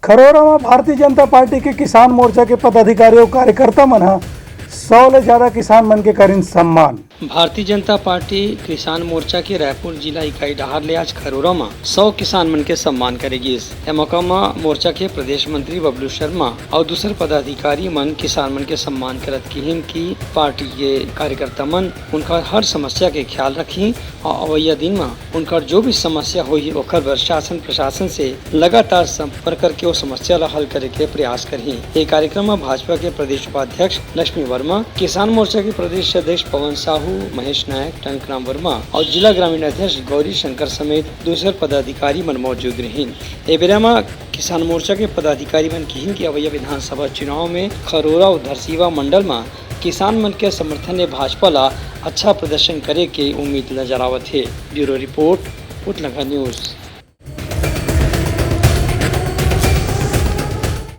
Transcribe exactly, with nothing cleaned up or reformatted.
खरोरा म भारतीय जनता पार्टी के किसान मोर्चा के पदाधिकारी अउ कार्यकर्ता मन ह सौ ले ज्यादा किसान मन के करिन सम्मान। भारतीय जनता पार्टी किसान मोर्चा के रायपुर जिला इकाई डहार ले आज खरोरा म सौ किसान मन के सम्मान करे गिस। ए मौका म मोर्चा के प्रदेश मंत्री बबलू शर्मा अउ दूसर पदाधिकारी मन किसान मन के सम्मान करत किहिन कि पार्टी के कार्यकर्ता मन उनकर हर समस्या के ख्याल रखही अउ अवइया दिन म उनकर जो भी समस्या होही, ओकर बर शासन प्रशासन से लगातार संपर्क करके ओ समस्या ला हल करे के प्रयास करही। ये कार्यक्रम म भाजपा के प्रदेश उपाध्यक्ष लक्ष्मी वर्मा, किसान मोर्चा के प्रदेश अध्यक्ष पवन साहू, महेश नायक, टंकराम वर्मा अउ जिला ग्रामीण अध्यक्ष गौरी शंकर समेत दूसर पदाधिकारी मन मौजूद रहिन। ए बेरा म किसान मोर्चा के पदाधिकारी मन किहिन कि अवइया विधानसभा चुनाव में खरोरा अउ धरसीवा मंडल म किसान मन के समर्थन ले भाजपा ला अच्छा प्रदर्शन करे के उम्मीद नजर आवत हे। Bureau report, Utlangha news.